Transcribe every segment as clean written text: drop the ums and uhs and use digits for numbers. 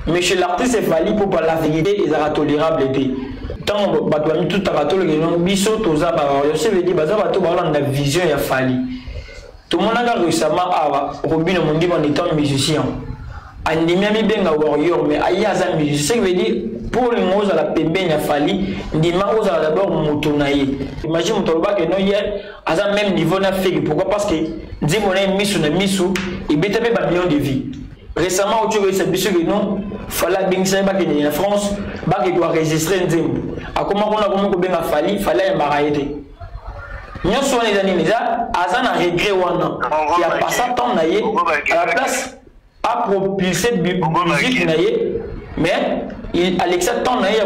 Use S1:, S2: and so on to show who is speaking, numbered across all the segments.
S1: Mais chez l'artiste Fally Ipupa, la vérité ezalaka tolérable te. Ntango bato bamitutaka, toleke no biso toza bawarrior, ça veut dire baza bato baolanda vision ya Fally. Tomonaka récemment awa Robino Mondimo, en étant musicien, andimi amibenga warrior, mais aye aza musicien. Ce qui veut dire, mpo olinga ozala pembeni ya Fally, ndima ozala d'abord moto na ye. Imagine moto alobaka no ye aza même niveau na Ferre. Pourquoi? Parce que nzembo na ye Misu na Misu ebeta mpe bamillion de vues. Récemment oti koyebisa biso ke non, Fally abengisaki, bakende na France, bakende koenregistrer nzembo. Akoma kuna, akomi kobenga Fally, Fally ayambaka ye te. Nyonso wana eza nini? Eza aza na regret wana ya passa temps na ye. À la place apropulser musique na ye, mais il alekisa temps na ye ya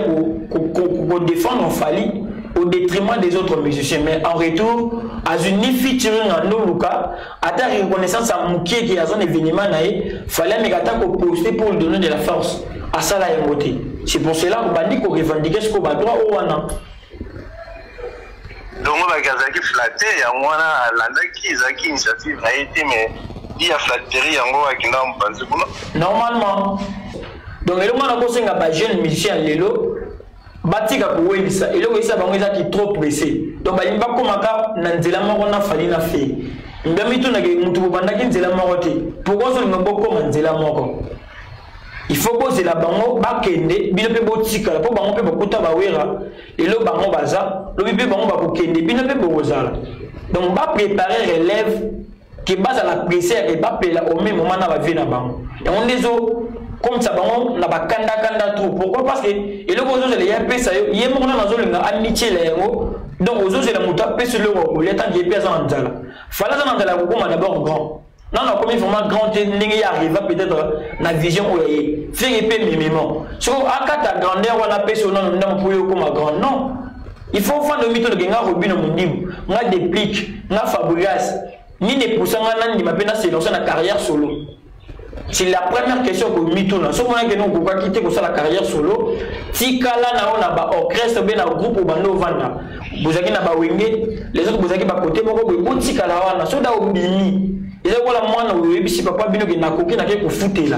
S1: kodéfendre Fally au détriment des autres musiciens. Mais en retour, azwi ni featuring andoluka, ata reconnaissance ya mokie ke aza na événement na ye, Fally ameka ata koposter pour lui donner de la force, asala yango te. C'est pour cela kobandi korevendiquer sikoyo badroit oyo wana.
S2: Dongo baki azalaki flatté, yango wana alandaki. Ezalaki initiative na ye te, mais di ya flatterie yango akenda mopanzi kuna.
S1: Normalement, donc eloko wana kosenga bajeune musicien lelo batika kowelisa. Eloko eyisa bango ezaki trop pressé, donc balingi bakomaka na nzela moko na Fally na Ferre. Mbe mitunake motu bobandaki nzela moko te, pourquoi ozolinga bokoma nzela moko? Il faut bozela bango bakende, bino mpe botikala, mpo bango mpe bakuta bawera. Lelo bango baza, lobi mpe bango bakokende, bino mpe bokozala. Donc bapréparer relève, ke bazala pressé ke bapela au même moment na bavie na bango. Yango nde ezokomisa bango na bakandakanda trop. Pourquoi? Parce que eloko ozozela ye apesa yo, ye moko nano azolinga amitiela yango. Donc ozozela moto apesa eloko ya kolia tant ye mpe aza na nzala. Fally aza na nzala ya kokóma d'abord grand. Nano akomi vraiment grand te ndenge ye arriva peut-être na vision oyo ye. Ferre mpe mimiment soko akata grandeur wana, apesi yo nano ndambo mpo yo okóma grand. Non, il faut ofanda omitoloke: nga Robino Mondibu, nga Déplique, nga Fabregas, nini epusa nga nandima mpe naselancer na carrière solo? C'est la première question komituna. Soki omonaki no okokaki te kosala carrière solo, tikala na yo na baorchestre mpe na groupe obanda ovanda. Bozalaki na bawenge, les autres bozalaki bakote moko boye, botikala wana. Soki da obimi, eza kola mwana oyebisi papa bino ke nakoki nake kofutela,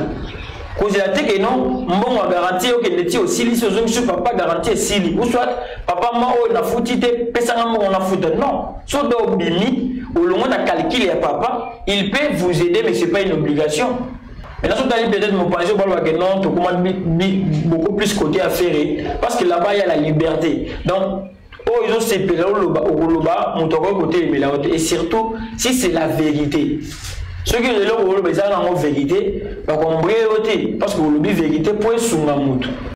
S1: kozela te ke non, mbongo ya garantie okende ti osilisi, ozongisi papa, garantie esili, ou soit papa ma oyo nafuti te, pesanga mbongo nafuta. Non, soki da obimi, olongo na calcul ya papa. Il peut vous aider, mais c'est pas une obligation. Maintenant, soki tali peut-être mopanzi oyo balobaka non, tokoma beaucoup plus côté affaire, parce que là-bas il y a la liberté. Donc oyo ezosepela oloba, okoloba, moto akoki kotelemela yo te, et surtout si c'est la vérité. Soki eloko oloba eza nango vérité, bakombrie yo te, parce que olobi vérité mpo esunga motu.